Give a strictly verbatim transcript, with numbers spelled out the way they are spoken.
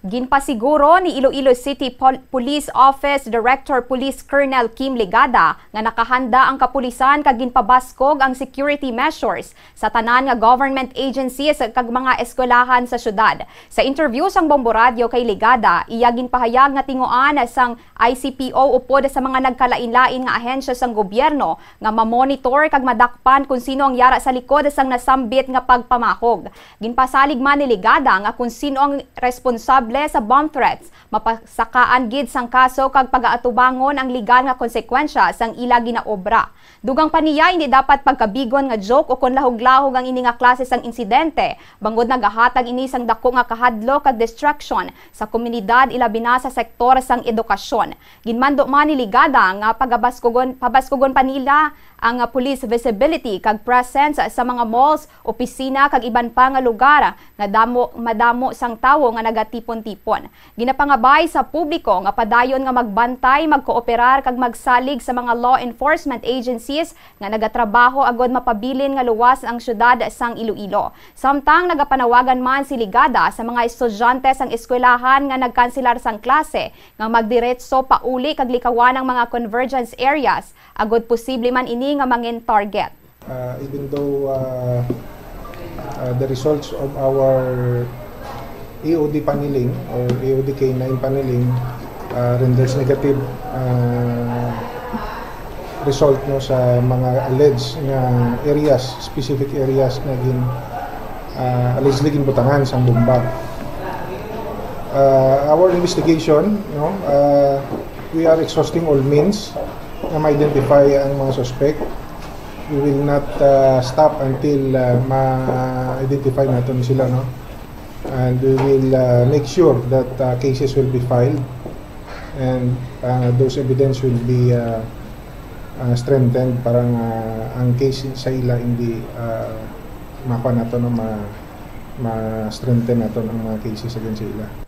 Ginpasiguro ni Iloilo City Pol-, Police Office Director Police Colonel Kim Ligada nga nakahanda ang kapulisan kag ginpabaskog ang security measures sa tanan nga government agencies kag mga eskwelahan sa syudad. Sa interview sang Bombo Radyo kay Ligada, iya ginpahayag nga tinguan sang I C P O upod sa mga nagkalain-lain nga ahensya sang gobyerno nga mamonitor kag madakpan kon sino ang yara sa likod sang nasambit nga pagpamakog. Ginpasalig man ni Ligada nga kon sino ang responsable sa bomb threats, mapasakaan gid sang kaso kag pagaatubangon ang legal nga konsekwensya sang ila ginaobra. Dugang pa niya, hindi dapat pagkabigon nga joke o kon lahog-lahog ang ini nga klase sang insidente, bangod nagahatag ini sang dako nga kahadlok kag destruction sa komunidad, ilabi na sa sektor sang edukasyon. Ginmando man ni Ligada nga pagabaskugon, pabaskugon pa nila ang, ah, police visibility kag presence sa mga malls, opisina kag iban pa nga lugar nga damo, madamo sang tawo nga nagatipon-tipon. Ginapangabay sa publiko nga padayon nga magbantay, magkooperar kag magsalig sa mga law enforcement agencies nga nagatrabaho agod mapabilin nga luwas ang syudad sang Iloilo. Samtang nagapanawagan man si Ligada sa mga estudyante sang eskwelahan nga nagkanselar sang klase nga magdiretso pauli kag likawan ang mga convergence areas, agod posible man ini nga mangin target. Uh, even though, uh, uh, the results of our A O D paneling or A O D K nine paneling, uh, renders negative, uh, result, no, sa mga alleged nga areas, specific areas nga gin, uh, allegedly ginbutangan sang bomba. Uh, our investigation, no, uh, we are exhausting all means nga ma-identify ang mga suspect. We will not, uh, stop until, uh, ma-identify naton sila, no? And we will, uh, make sure that, uh, cases will be filed and, uh, those evidence will be, uh, uh, strengthened para nga ang case sa ila hindi, uh, makuha nato, no, ma-, ma-strengthen nato ang mga cases against sa ila.